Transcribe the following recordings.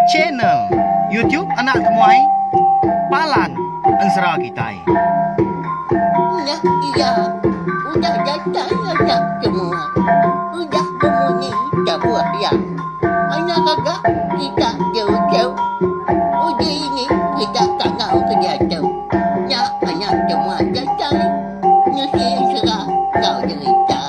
Channel YouTube Anak Temuai Palan Ensera Kitai. Nya iya udah datai anak temuai udah bemunyi tabuh iya. Anak gaga kita jauh-jauh uji ini kita kangau ke diatu. Nya anak temuai datai nusi ensera enggau jerita.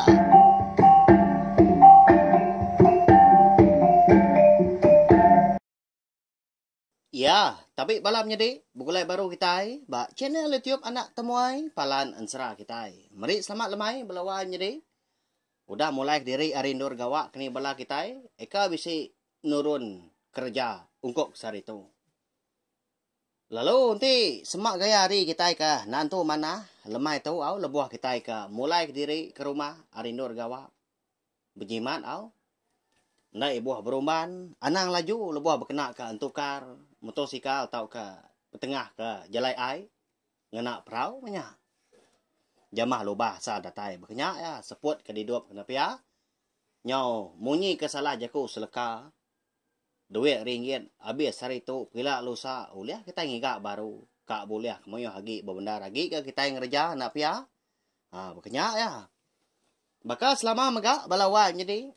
Ya, tabi bala menyedi begulai baru kitai ba channel YouTube Anak Temuai Palan Ensera kitai. Meri selamat lemai bala wai menyedi. Udah mulai kediri ari endur gawa keni bala kitai eka bisi nurun kereja ungkup sehari tu. Lalu enti sema gaya hari kitai ke nantu manah lemai tu au lebuh kitai ke mulai kediri ke rumah ari endur gawa bejimat au enda ibuh berumban anang laju lebuh bekena ke entukar motosikal tauka betengah ke jalai ai ngena perau meh nya. Jamah lubah asal datai baka nya iya seput ke didup kena pia nyau munyi ke salah jaku seleka. Duit ringgit abis hari tu pila lusa ulih kitai ngiga baru ka bulih ke mayuh agi bebendar agi ga kitai ngereja enda pia. Ha baka nya iya. Baka selama mega bala wai nyadi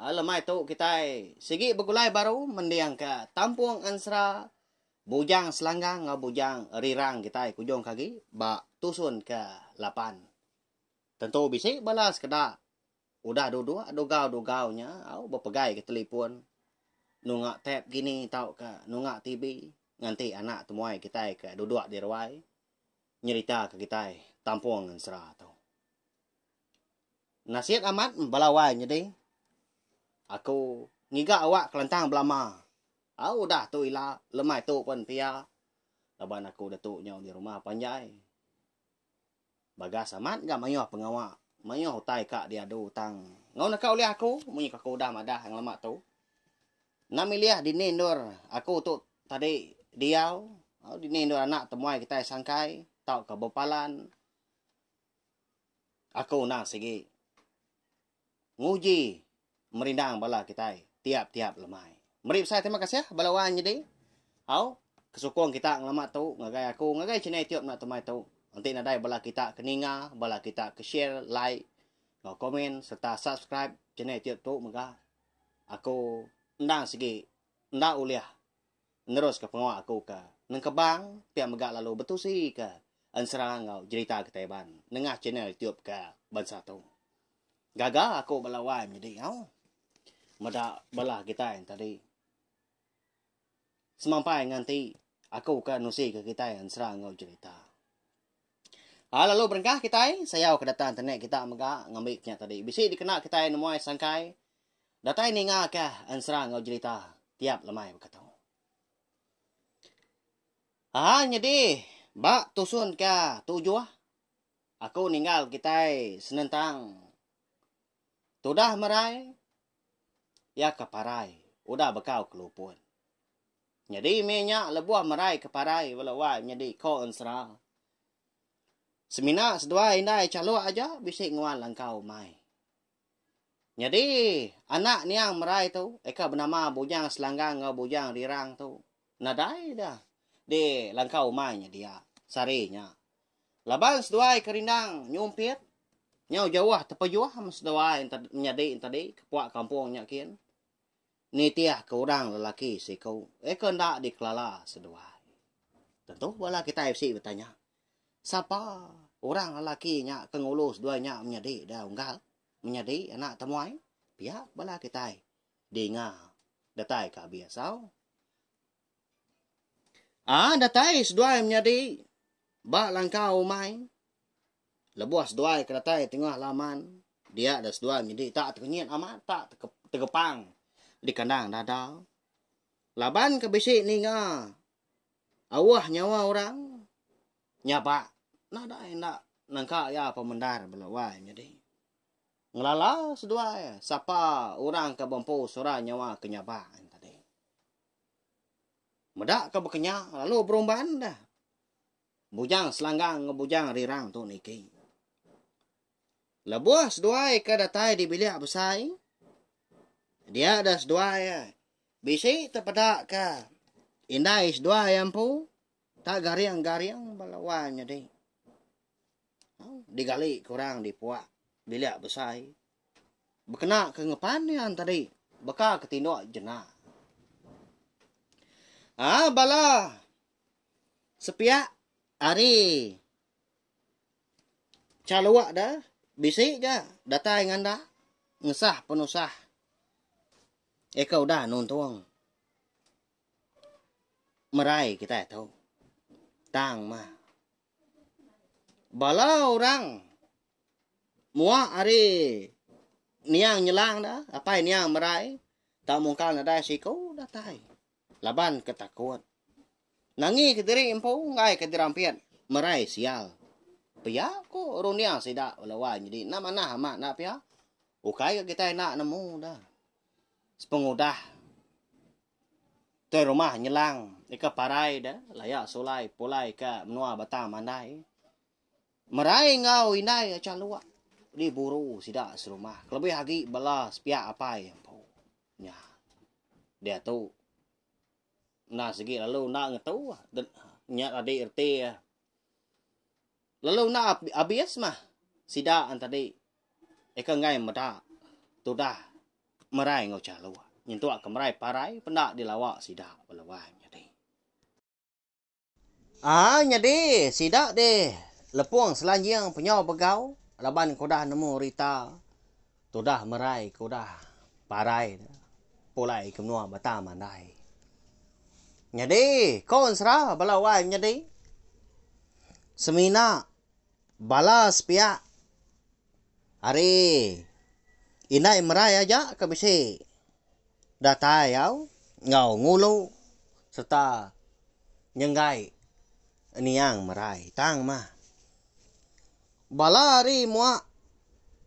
lemai tu kitai sigi begulai baru mending ka tampung ensera Bujang Selanggang enggau Bujang Rirang kitai kujung ke agi ba tusun ke lapan. Tentu bisi bala sekeda Udah duduk dugau-dugau nya au bepegai ke telipun nunga tab gini tauka nunga TV nganti anak temuai kitai ke duduk di ruai nyerita ke kitai tampung ensera tu. Nasit amat bala wai nyadi aku ngiga awak kelantang belama au udah tu ila lemai tu pun pia laban aku ditu nyau di rumah panjai. Bagas amat ga mayuh pengawa, mayuh utai ka diadu tang enggau naka ulih aku munyi ku aku udah madah ngelama tu. Enda milih dini endur aku tu tadi diau, dini endur anak temuai kitai sangkai tauka bepalan aku endang sigi nguji merindang bala kitai tiap-tiap lemai. Meri besai terima kasih bala wang nyadi. Au, kesukung kita ngelama tu ngagai aku ngagai channel YouTube enda temai tu. Enti nadai bala kita ke ninga, bala kita ke share, like enggau komen sereta subscribe channel YouTube tu mega aku endang sigi enda ulih neruska pengawa aku ke nengkebang pia mega lalu betusi ke ensera enggau jerita kitai Iban nengah channel YouTube ke bansa tu. Gaga aku bala wai menyedi au. Meda bala kitai tadi. Semampai nganti aku ke nusi ke kitai ensera enggau jerita. Ha, lalu berengkah kitai sayau ke data internet kita mega ngambi nya tadi. Bisi dikena kitai nemuai sangkai datai ninga ke ensera enggau jerita tiap lemai baka tu. Ha, nyadi ba tusun ke tujuh Aku ninggal kitai senentang tudah merai iya ke parai udah bekau ke luput. Nyadi mih nya lebuh merai ke parai bala wai nyadi ko ensera. Semina seduai indai chaluk aja bisi nguan langkau umai. Nyadi anak niang merai tu eka benama Bujang Selanggang enggau Bujang Rirang tu nadai dah di langkau umai nya dia sehari nya. Laban seduai ke rindang nyumpit, nyau jauh tepejuh meh seduai menyadi entadi ke puak kampung nya kin. Nitih ke orang lelaki siku eh ke enda dikelala seduai. Tentu bala kitai bisi betanya, sapa orang lelaki nya ke ngulu seduai nya menyadi da unggal, menyadi anak temuai? Pia bala kitai dinga datai ke abis au. Aa datai seduai menyadi ba langkau umai. Lebuh seduai ke datai tengah laman, dia da seduai menyadi tak tekenyit amat tak tegepang di kandang dada. Laban ke bisi ninga auh nyawa orang nyabak nadai enda nangka iya pemendar bala wai menyadi. Ngelala seduai sapa orang ke bempu sura nyawa ke nyabak tadi. Meda ke bekenya lalu berumban dah. Bujang Selanggang enggau Bujang Rirang tu niki. Lebuh seduai ke datai di bilik besai, dia dah seduai. Bisi tepeda ka indai seduai iya empu tak garing-garing bala wai nyadi. Digali ke orang di puak bilik besai. Bekena ke ngepan iya tadi baka ke tinduk jena. Aa bala sepiak ari Chaluk da bisi ga datai nganda ngesah penusah. Eka udah nuntung merai kitai tu. Tang mah bala orang mua ari niang nyelang da apai niang merai tau mungkal nadai siku datai laban ke takut. Nangi kediri empu enggai ke dirampit merai sial. Pia ku runding sida bala wai nyadi enda manah amat enda pia. Ukai ga kitai enda nemu da. Sepengudah tuai rumah nyelang ika parai da laya sulai pulai ka menua Batang Mandai. Merai enggau indai Chaluk diburu sida serumah kelebih agi bala sepiak apai empu. Nya diatu enda sigi lalu enda ngetu nya tadi reti iya. Lalu enda abis mah sida tadi Eka enggai meda tudah merai enggau chaluk nyentuk ke merai parai penda dilawa sida bala wai nyadi. Aa nyadi sida deh lepung selanjing penyau begau laban ke udah nemu rita tudah merai ke udah parai pulai ke menua Batang Mandai. Nyadi ko ensera bala wai nyadi semina Bala sepiak ari indai merai aja ke bisi datai au enggau ngulu sereta nyenggai niang merai tang mah. Bala ari mua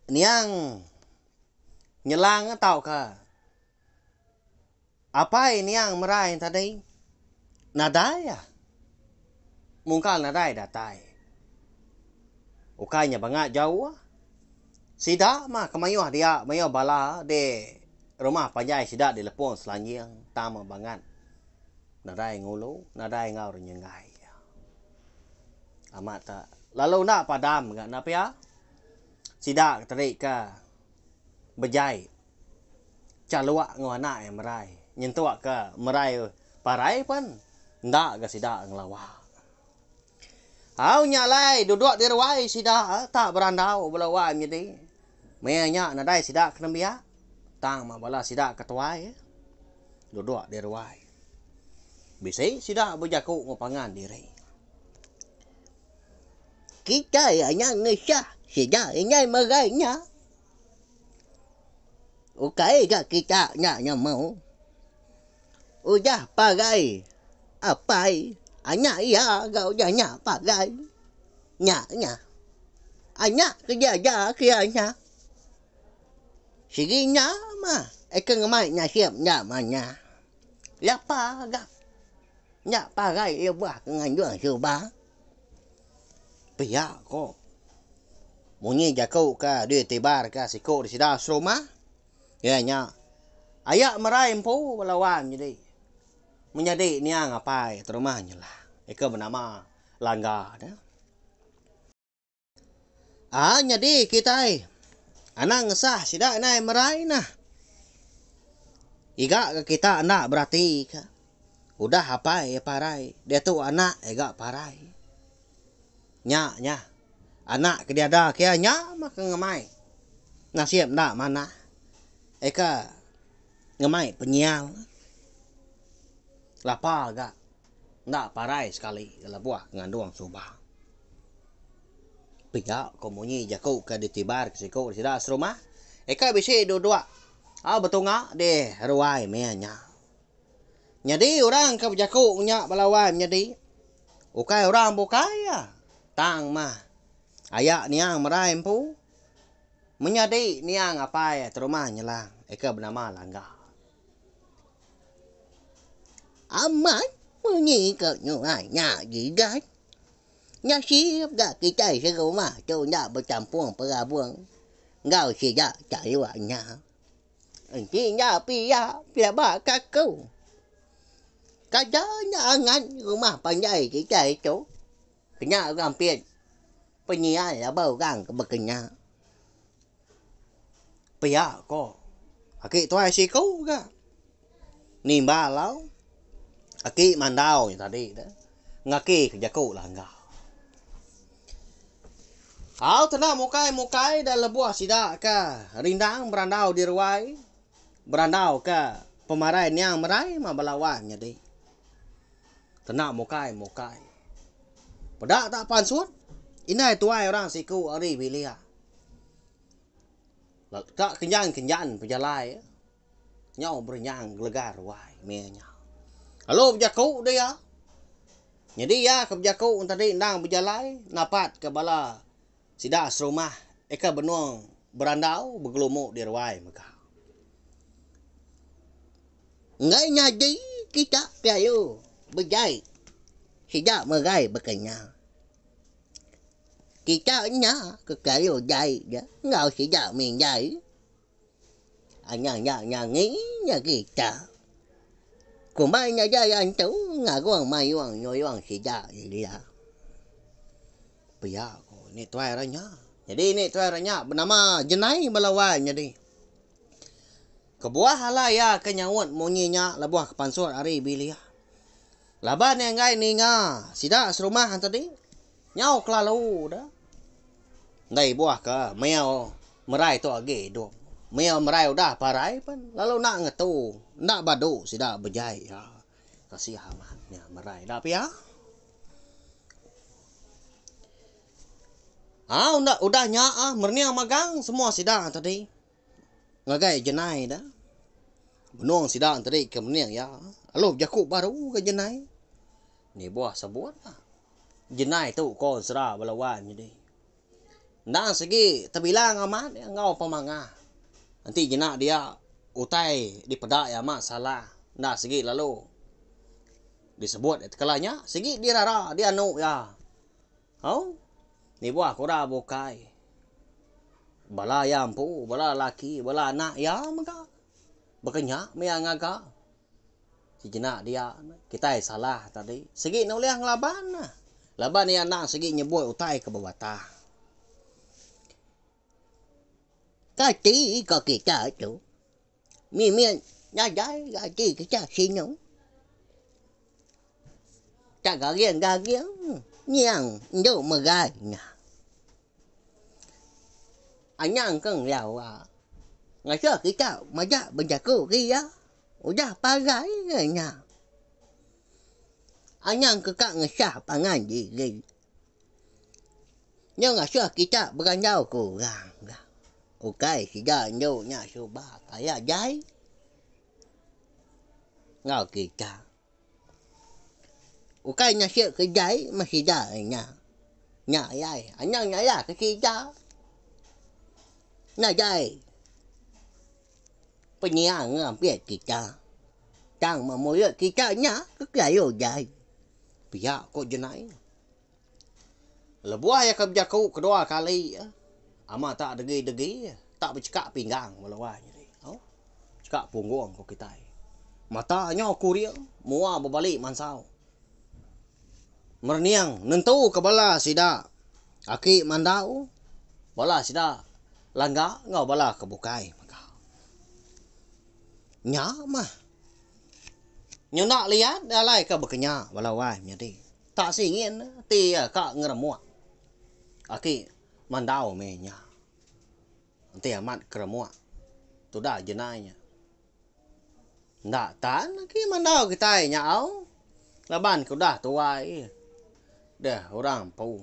niang nyelang tauka Apai niang merai tadi nadai ah. Mungkal nadai datai. Ukai nya bangat jauh. Sida mah kemayuh dia mayuh bala di rumah panjai sida di Lepong Selanjing tang meh bangat nadai ngulu nadai enggau nyenggai. Amat ta lalu enda padam ga enda pia. Sida tadi ka bejai. Chaluk enggau anak iya merai. Nyentuk ke merai parai pen enda ga sida ngelawa. Au nya alai duduk di ruai sida tak berandau bala wai menyadi. Maya nya nadai sida ke nembiak tang meh bala sida ke tuai duduk di ruai. Bisi sida bejaku enggau pangan diri. Kitai anang ngesah sida indai merai nya. Ukai ga kita nya nemu. Udah parai apai anak iya ga udah nya parai. Nya nya. Anak ke diajar ke iya nya. Sigi nya mah eka ngemai nasib nya manya. Lapa ga nya parai lebuh ke nganjung suba. Pia ko munyi jaku ka ditibar ka siku di sida serumah iya nya aya merai empu bala wang nyadi menyadi niang apai terumah nyelang ika benama Langga ne. Aa nyadi kitai anang ngesah sida indai merai nah. Iga ga kita enda berati ka. Udah apai iya parai diatu anak iya ga parai. Nya nya anak ke diada ke iya nya mah ke ngemai nasib enda manah eka ngemai penyial. Lapa ga enda parai sekali lebuh ngandung suba. Pia ko munyi jaku ke ditibar ke siku sida serumah eka bisi duduk au betunga di ruai mih nya. Nyadi orang ke bejaku nya bala wai menyadi ukai orang bukai iya tang mah aya niang merai empu menyadi niang apai terumah nyelang eka benama Langga. Amat munyi ke nyuai nya gigai. Nasib ga kitai serumah tu enda bechampung perabung enggau sida chaluk nya. Enti nya pia pelaba ka aku. Kada nya angat rumah panjai kitai tu kena rampit penyial aba orang ke bekena. Pia ko aki tuai siku ga nimbal au aki mandau nya tadi tu ngaki ke jaku langga. Au tena mukai mukai da lebuh sida ka rindang berandau di ruai berandau ka pemarai niang merai mah bala wang nyadi. Tena mukai mukai. Peda ta pansut indai tuai orang siku ari bilik. Ka kenjan kenjan pejalai nyau berenyang gelegar ruai mih nya. Lalu bejaku dia. Nyadi iya ke bejaku tadi endang bejalai napat ke bala sida serumah eka benung berandau begelumu di ruai mega. Enggai nyadi kita kelalu bejai sida megai baka nya. Kita nya ke kelalu jai ja enggau sida minjai. Anang nya nyangi nya kita. Kumbai ngagai antu ngagung mayung nulung sida dia. Pia ko ini tuai ra nya. Nyadi ini tuai ra nya benama Jenai bala wai nyadi. Kebuah alai iya ke nyaut munyi nya lebuh ke pansut ari bilik. Laban iya enggai ninga sida serumah tadi Nyau kelalu da. Ndai buah ke maya merai tu agi idup. Maya merai udah parai pen lalu enda ngetu enda badu sida bejai iya. Kasih amat nya merai da pia. Au enda udah nya ah merening magang semua sida tadi ngagai jenai da. Benung sida tadi ke mening iya lalu bejaku baru ga jenai. Ni buah sebut ah. Jenai tu ko ensera bala wan nyadi. Endang sigi tebilang amat iya enggau pemangah. Enti jena dia utai dipeda iya amat salah enda sigi lalu disebut iya tekala nya sigi dirara dianu iya. Au nibuh ke orang bukai. Bala iya empu bala laki bala anak iya mega baka nya meh iya ngaga. Sejena dia kitai salah tadi sigi ne ulih ngelaban ne laban iya endang sigi nyebut utai ke bebatang. Kati ko kita tu mimit nadai ati kita sinu. Tak garing-garing niang endu megai nya. Anang ke ngelawa ngasuh kita majak bejaku ke iya. Udah parai ke nya. Anang ke ka ngesah pangan diri. Nya ngasuh kita berandau ke orang ga. Ukai sida endu nya suba kaya jai enggau kita. Ukai nasib ke jai meh sida nya. Nya alai anang nyalah ke sida. Nadai. Penyiang ngampit kita. Tang ba mulut kita nya ke kelalu jai. Pia ko Jenai. Lebuh iya ke bejaku kedua kali amat tak degi-degi tak bechekak pinggang bala wai nyadi. Au. Chekak punggung ko kitai. Mata nyau kuring mua bebali mansau. Merening nentu ke bala sida aki mandau bala sida langga enggau bala ke bukai mega. Nya mah nyunda liat alai ke bekenya bala wai menyadi tak singin ti iya ka ngeremuk aki mandau meh nya. Enti amat keremuk tudah jenai nya. Enda tan agi mandau kitai nya au laban ke udah tuai deh orang empu.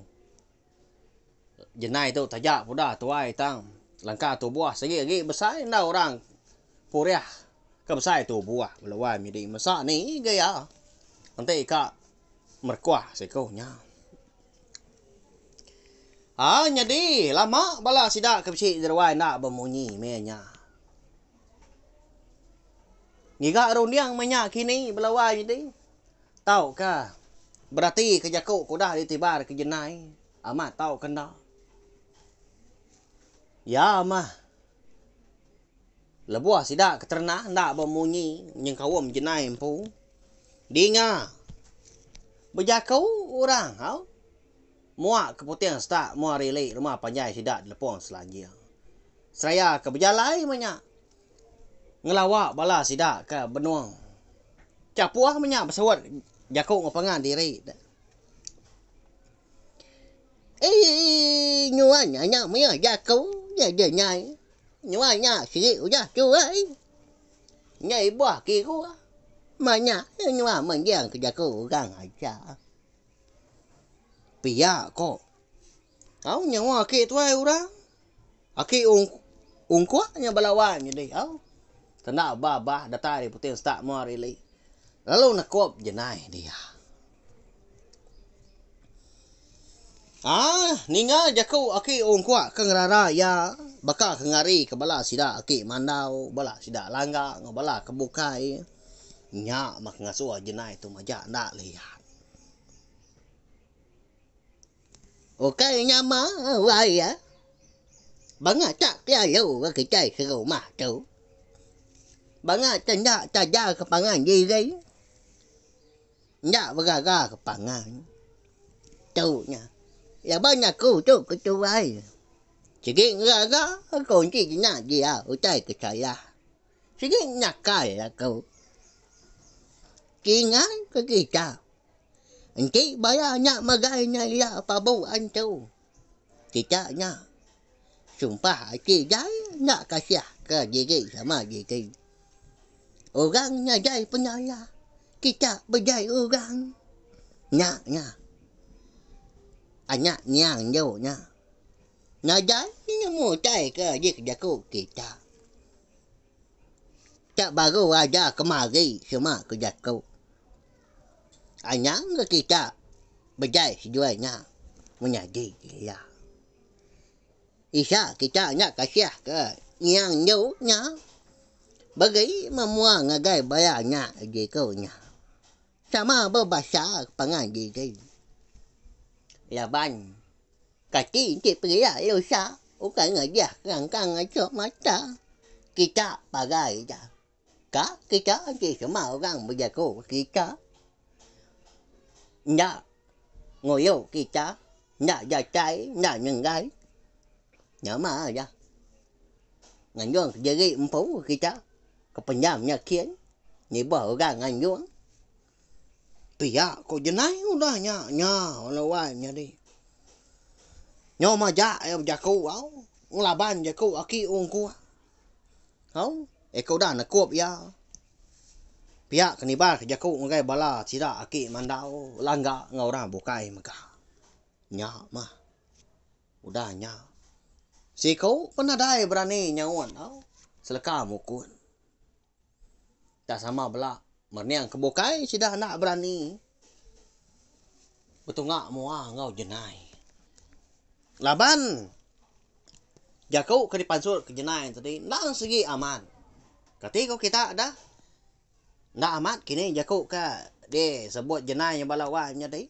Jenai tu taja pun udah tuai tang lengka tubuh sigi agi besai enda orang purih ke besai tubuh bala wai midi mesa ni ga iya enti ka merekuh siku nya. Aa nyadi lama bala sida ke bisi jeruai enda bemunyi meh nya. Ngiga runding meh nya kini bala wai nyadi tauka berati ke jaku ke udah ditibar ke jenai amat tauka enda. Iya mah. Lebuh sida ke terenah enda bemunyi nyengkaum jenai empu. Dinga bejaku orang au mua ke puting setak mua rili rumah panjai sida di Lepong Selanjing. Seraya ke bejalai meh nya ngelawa bala sida ke benung chapuh meh nya besuut jaku enggau pangan diri. Eii nyuan nya meh jaku nya jenyai. Nyuai nya sigi udah tuai. Nya ibuh kiruh. Manya nyuah mending ke jaku orang aja. Pia ko. Au nyawa aki tuai orang. Aki ungkuk nya bala wan nyadi au. Kena ba bah datai ari puting setak mua ari ili. Lalu nekup jenai dia. Aaa ninga jaku aki ungkuk ke ngerara iya baka ke ngari ke bala sida aki mandau bala sida langga enggau bala ke bukai nya mah ngasuh jenai tu majak enda liat. Ukai nyama wai iya banga tak kelalu ga kitai serumah tu. Banga te enda taja ke pangan diri. Enda begaga ke pangan. Tu nya. Laban aku tu ketuai. Sigi ngeraga aku enti kena dia utai ke salah. Sigi nyakal aku. Kingai ke kita. Enti bala nya megai nya ila pabu antu. Kita nya. Sumpah ati jai enda kasih ke diri sama diri. Orang nyadai penyalah kita bejai orang. Nya nya. Anak niang endu nya. Nadai nemu utai ke agi ke jaku kita. Tak baru aja kemari sema ke jaku. Anang ke kita bejai seduai nya menyadi ila. Isa kita enda kasih ke niang endu nya. Beri memua ngagai bala nya jiku nya. Sama bebasa pangan diri. Laban kati enti pia lusa ukai ngajah rangkang achuk mata kita pagai ida. Ka kita enti sema orang bejaku kita enda nguyu kita enda datai enda nyenggai nama aja nganjung kediri empu kita ke pendam nya kin nibah orang nganjung. Pia ko jenai udah nya nya wai nyadi. Nyau majak iya bejaku au ngelaban jaku aki ungkup. Au, eko udah nekup iya. Pia ke nibar ke jaku ngagai bala sida aki mandau langga enggau orang bukai mega. Nya mah. Udah nya. Siku pun nadai berani nyaut au seleka mukun. Tak sama bela merening ke bukai sida enda berani betunga mua enggau jenai. Laban jaku ke dipansut ke jenai tadi endang sigi amat. Kati ko kita dah enda amat kini jaku ke disebut jenai bala wang nyadi.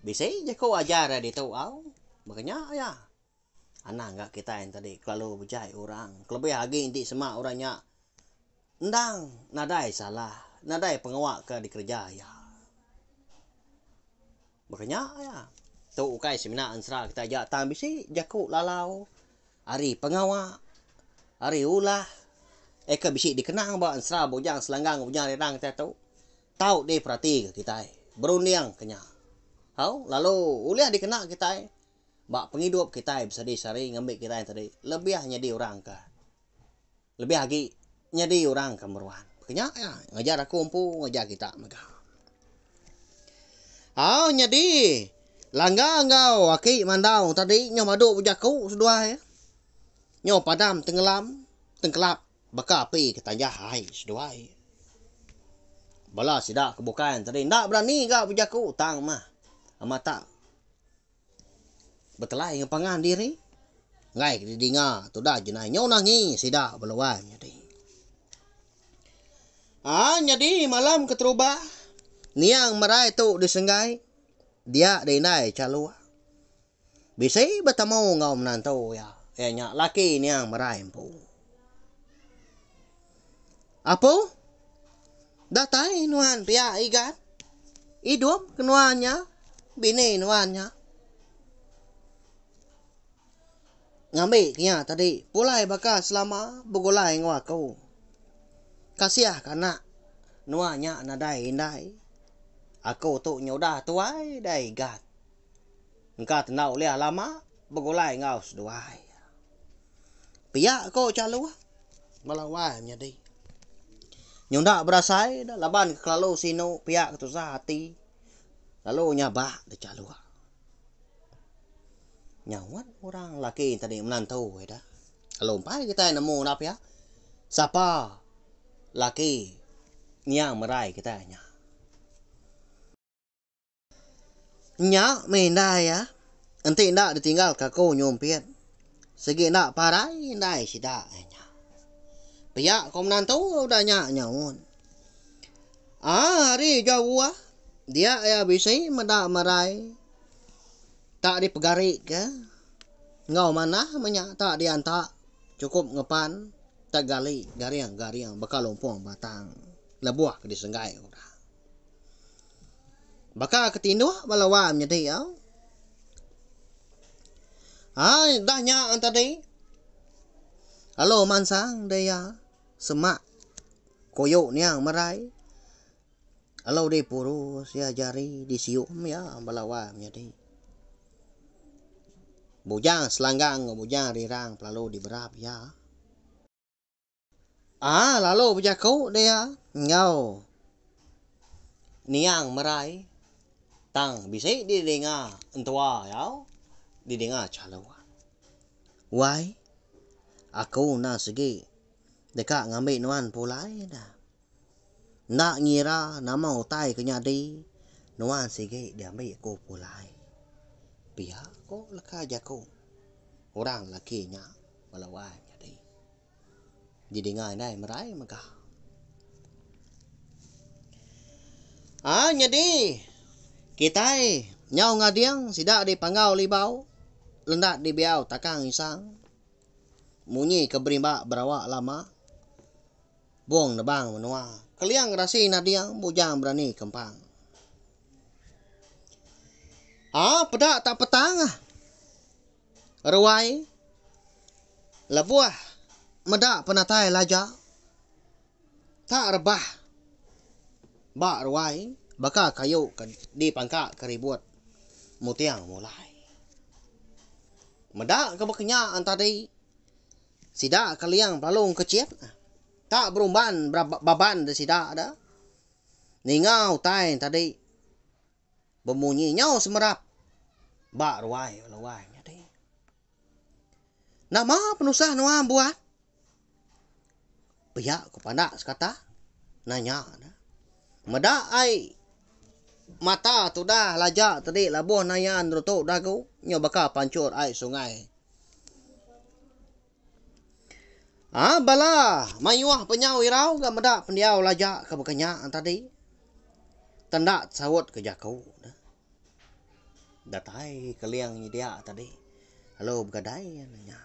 Bisi jaku ajar ditu au baka nya iya. Anang ga kitai enti tadi kelalu bejai orang kelebih agi enti sema orang nya endang nadai salah nadai pengawa ke dikereja iya. Baka nya iya. Tu ukai semina ensera kitai aja tang bisi jaku lalau ari pengawa ari ulah eka bisi dikenang ba ensera Bujang Selanggang Bujang Rirang kitai tu tau diperatika kitai berunding ke nya. Au lalu ulih dikena kitai. Ba pengidup kitai besadi sehari ngambi kitai tadi lebih nyadi orang ke lebih agi nyadi orang ke meruan. Ke nya iya ngajar aku empu ngajar kita mega. Au nyadi langga enggau aki mandau tadi nyau madu bejaku seduai nyau padam tenggelam tengkelap baka api ke tanjah ai seduai. Bala sida ke bukai tadi enda berani ga bejaku tang mah amat tak. Betelai enggau pangan diri enggai ke didinga tudah jenai nyau nangi sida beluai nyadi. Aa nyadi malam keterubah niang merai tu disenggai dia deh indai chaluk bisi betemu enggau menantu iya, iya nya laki niang merai empu. Apu. Datai nuan pia Igat. Idup ke nuan nya, bini nuan nya. Ngambi ke nya tadi pulai baka selama begulai enggau aku. Kasih ke anak nuan nya nadai indai. Aku tu nyudah tuai deh Igat. Engka tenda ulih lama begulai enggau seduai. Pia ko Chaluh bala wai menyadi. Nyunda berasai da laban ke kelalu sinu pia ke tusah ati lalu nyabak da Chaluh. Nyaut orang laki tadi menantu ida. Lalu empai kitai nemu enda pia sapa laki niang merai kitai nya. Nya meh indai iya. Enti enda ditinggalka aku nyumpit, sigi enda parai indai sida nya. Pia ko menantu udah nya nyaut. Aa ari jauh dia iya bisi meda merai tak dipegarika enggau manah meh nya tak dianta chukup ngepan tak gali garing-garing baka lumpung batang lebuh ke disenggai orang. Baka ke tinduk bala wai menyedi au. Ai dah nya ang tadi. Lalu mansang deh iya semak koyo niang merai. Lalu dipurus iya jari disium iya bala wai menyedi. Bujang selanggang enggau bujang rirang pelalu diberap iya. Aa lalu bejaku dia enggau niang merai tang bisi didinga entua iya didinga chaluk. Wai aku enda sigi deka ngambi nuan pulai dah. Enda ngira nama utai ke nyadi nuan sigi diambi aku pulai. Pia ko leka jaku orang laki nya bala wai nyadi. Didinga indai merai mega. Aa nyadi kitai nyau ngading sida di Panggau Libau lendat di Biau Takang Isang munyi ke berimba berawa lama bung nebang menua keling rasi nading bujang berani kempang. Aa peda tak petang ah. Ruai lebuh meda penatai Laja tak rebah ba ruai baka kayu ke dipangka ke ribut muting mulai. Meda ke baka nya tadi sida keling belalu engkechit tak berumban baban de sida de ninga utai tadi. Bemunyi nyau semerap ba ruai luai nyadi. Nama penusah nuan buat? Pia ku pandak sekata nanya ne. Meda ai mata tudah laja tadi labuh nayan rutu dagu nyau baka panchur ai sungai. Aa bala mayuh penyau irau ga meda pendiau laja ke baka nya tadi. Tenda saut ke jaku ne. Datai keling nyedia tadi lalu begadai ne nya.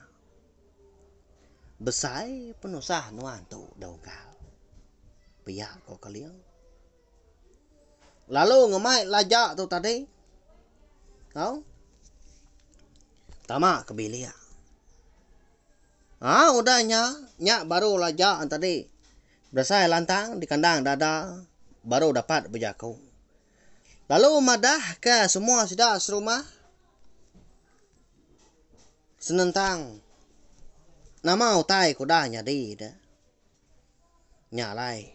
Besai penusah nuan tu dau unggal. Pia ko keling. Lalu ngemai laja tu tadi au tama ke bilik. Aa udah nya, nya baru laja tadi berasai lantang dikandang dada baru dapat bejaku. Lalu madah ke semua sida serumah senentang nama utai ke udah nyadi de. Nya alai.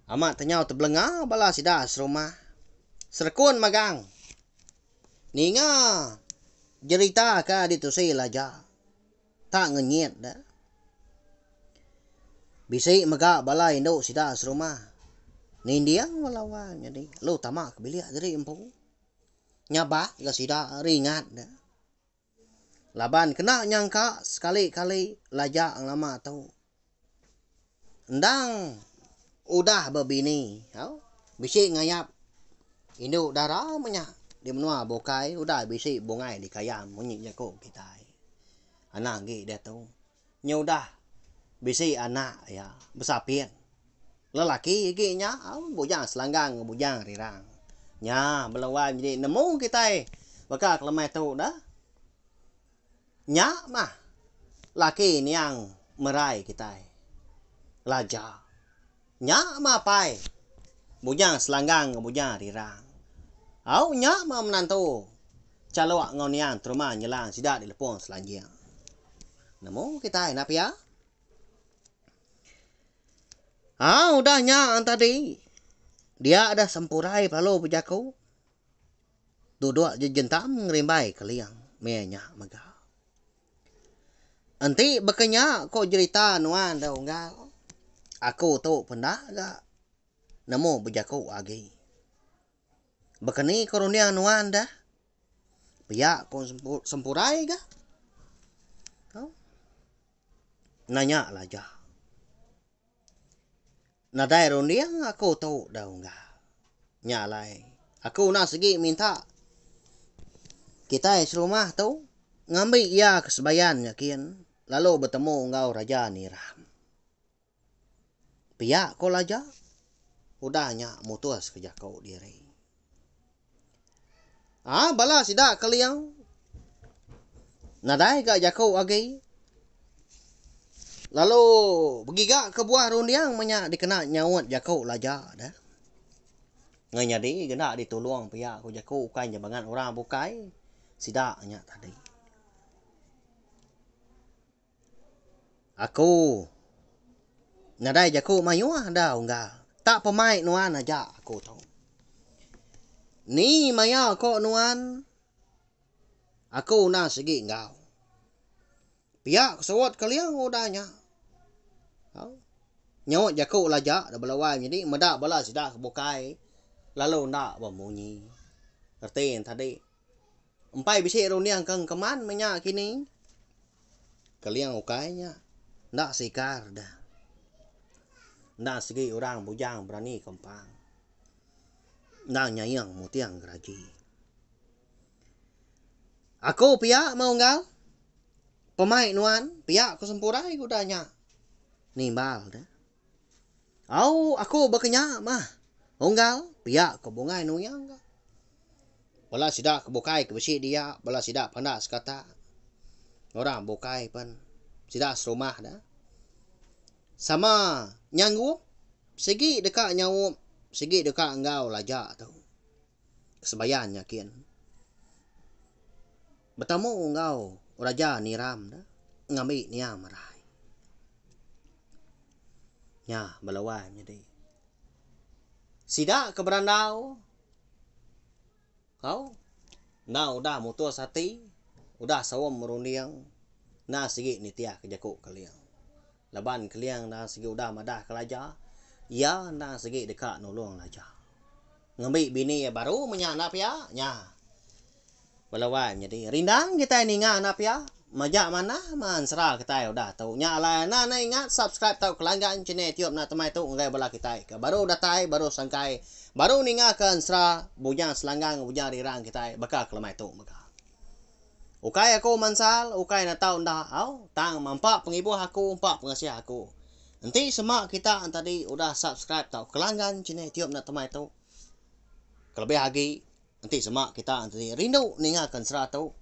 Amat tenyau tebelenga bala sida serumah. Serekun magang. Ninga jerita ke ditusi Laja. Tak ngenyit da. Bisi mega bala indu sida serumah. Ninding bala wang nyadi lalu tama ke bilik diri empu. Nyabak ga sida ringat da. Laban kena nyangka sekali-kali Laja ngelama tu. Endang udah bebini au bisi ngayap indu dara meh nya di menua bukai udah bisi bungai dikayam munyi jaku kitai. Anang agi diatu nyudah. Bisi anak iya besapit. Lelaki agi nya bujang selanggang enggau bujang rirang. Nya bala wai nyadi nemu kitai baka kelemai tu dah. Nya mah laki niang merai kitai. Laja. Nya mah apai bujang selanggang enggau bujang rirang. Au nya mah menantu chalok enggau niang teruma nyelang sida di lepong selanjing. Nemu kitai enda pia? Au udah nya tadi dia dah sempurai lalu bejaku duduk jejentam ngerimbai keling meh nya mega. Enti baka nya ko jerita nuan da unggal aku tu penda ga nemu bejaku agi. Baka ni ko runding nuan da pia ko sempurai ga. Nanya Laja. Nadai runding aku tu da unggal. Nya alai aku enda sigi minta kitai serumah tu ngambi iya ke sebayan nya kin lalu betemu enggau Raja Niram. Pia ko Laja udah nya mutus ke jaku diri. Aa bala sida keling nadai ga jaku agi lalu begiga ke buah runding meh nya dikena nyaut jaku laja deh. Ngan nyadi genda ditulung pia ku jaku ukai nya bangat orang bukai sida nya tadi. Aku nadai jaku mayuh da unggal. Tak pemai nuan aja aku tu. Ni maya ko nuan aku enda sigi enggau. Pia ku saut keling udah nya. Au nyaut jaku laja da bala wai nyadi meda bala sida ke bukai lalu enda bemunyi. Reti ne tadi. Empai bisi runding ke engkeman meh nya kini. Keling ukai nya enda sikar deh. Enda sigi orang bujang berani kempang. Enda nyaing muting geraji. Aku pia meh unggal. Pemai nuan pia ku Sempurai udah nya. Nimbal deh. Au aku baka nya mah unggal pia ko Bungai Nuyang ga. Bala sida ke bukai ke bisi dia bala sida panda sekata orang bukai pen sida serumah da sama nyanggup sigi deka nyaup sigi deka enggau laja tu sebayan nya kin. Betemu enggau Raja Niram da ngambi niang merai. Nya bala wai menyadi. Sida ke berandau au enda udah mutus ati udah saum merunding enda sigi nitih ke jaku Keling. Laban Keling enda sigi udah madah ke Laja iya enda sigi deka nulung Laja. Ngambi bini iya baru menya enda pia nya. Bala wai menyadi rindang kitai ninga enda pia majak manah mah ensera kitai udah tu. Nya alai enda enda ingat subscribe tauka langgan channel youtube enda temai tu ngagai bala kitai ke baru datai baru sangkai baru ninga ke ensera Bujang Selanggang enggau Bujang Rirang kitai baka ke lemai tu mega. Ukai aku mansal ukai enda tau enda au tang mampa pengibuh aku empa pengasih aku. Enti sema kita tadi udah subscribe tauka langgan channel youtube enda temai tu kelebih agi Enti sema kita enti rindu ninga ke ensera tu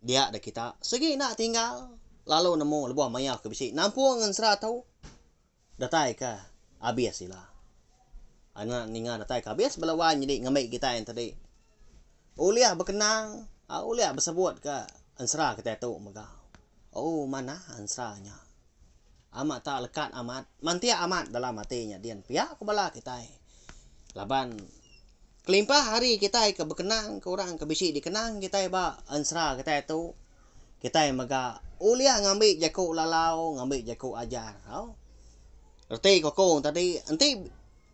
dia deh kita sigi enda tinggal lalu nemu lebuh maya ke bisi nampung ensera tu datai ke abis ila. Anak ninga datai ke abis bala wai nyadi ngambi kitai enti ulih bekenang ulih besebut ke ensera kitai tu mega. Oh manah ensera nya. Amat tak lekat amat, mantik amat dalam ati nya din pia ku bala kitai. Laban kelimpah ari kitai ke bekenang ke orang ke bisi dikenang kitai ba ensera kitai tu, kitai mega ulih ngambi jaku lalau, ngambi jaku ajar tau. Reti ku aku tadi enti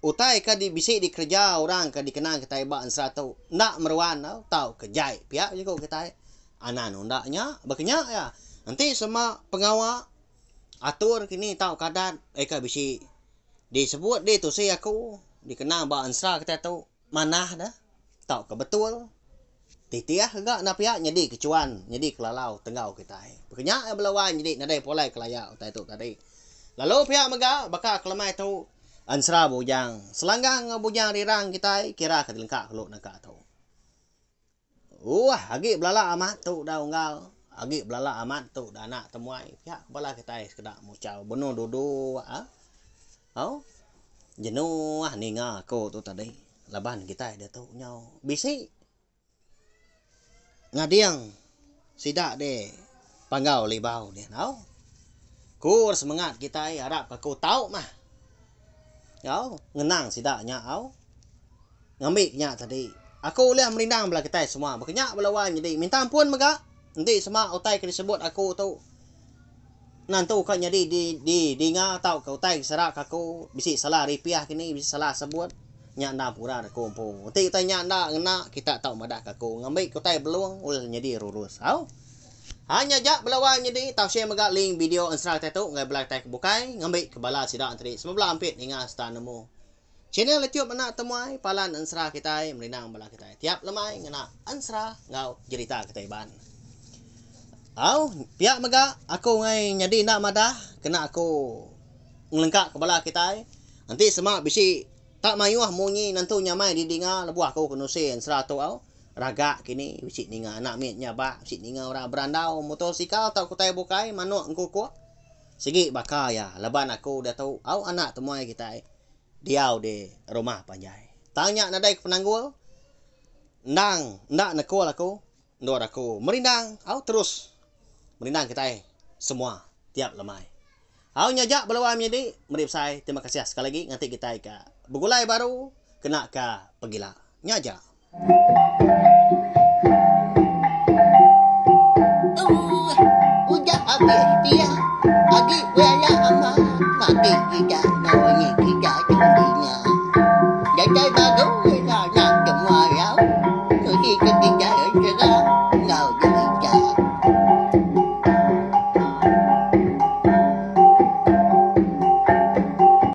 utai ke bisi dikereja orang ke dikenang kitai ba ensera tu enda meruan tau tauka jai pia jaku kitai. Anan unda nya baka nya iya. Enti sema pengawa atur kini tauka adat eka bisi disebut ditusi aku dikena ba ensera kitai tu manah deh tauka betul. Titih ga enda pia nyadi ke chuan nyadi ke lalau tenggau kitai. Baka nya iya bala wai nyadi nadai pulai kelaya utai tu tadi. Lalu pia mega baka ke lemai tu ensera bujang selanggang enggau bujang rirang kitai kira ke dilengka kelu naka tu. Uuh agi belala amat tu da unggal agi belala amat tu da anak temuai pia ke bala kitai sekeda muchau benung duduk aaa au jenuh ninga aku tu tadi laban kitai diatu nyau bisi. Ngading sida deh Panggau Libau deh tau. Ku semengat kitai arap ka ku tau mah. Au ngenang sida nya au. Ngambi nya tadi. Aku ulih merindang bala kitai semua. Baka nya bala wai nyadi minta ampun mega enti sema utai ke disebut aku tu nentu ka nyadi di di dinga tauka utai ke sera ka aku bisi salah ripih kini bisi salah sebut. Nya enda pura aku empu. Enti utai nya enda ngena, kita tau madah ka aku ngambi ke utai belung ulih nyadi rurus. Au. Ha nya aja bala wai nyadi tau share mega link video ensera kitai tu ngagai bala kitai ke bukai ngambi ke bala sida enteri semua bala ampit ninga serta nemu channel youtube anak temuai palan ensera kitai merindang bala kitai tiap lemai ngena ensera enggau jerita kitai Iban. Au pia mega aku ngai nyadi enda madah kena aku ngelengka ke bala kitai enti sema bisi Tak mayuh munyi nentu nyamai didinga lebuh aku ke nusi ensera tu au. Ragak kini bisi ninga anak mit nyabak, bisi ninga orang berandau motosikal tauka utai bukai manuk engkukuk. Sigi baka iya laban aku diatu au anak temuai kitai diau di rumah panjai. Tang nya nadai ke penanggul endang enda nekul aku Endur aku merindang au terus merindang kitai semua tiap lemai. Au nya aja bala wai menyadi meri besai terima kasih sekali agi nganti kitai ka begulai baru kena ka pegila. Nya aja. Ooh udah abis pia agi bela amat mati kiga enggau nyi kiga dinga. Datai baru.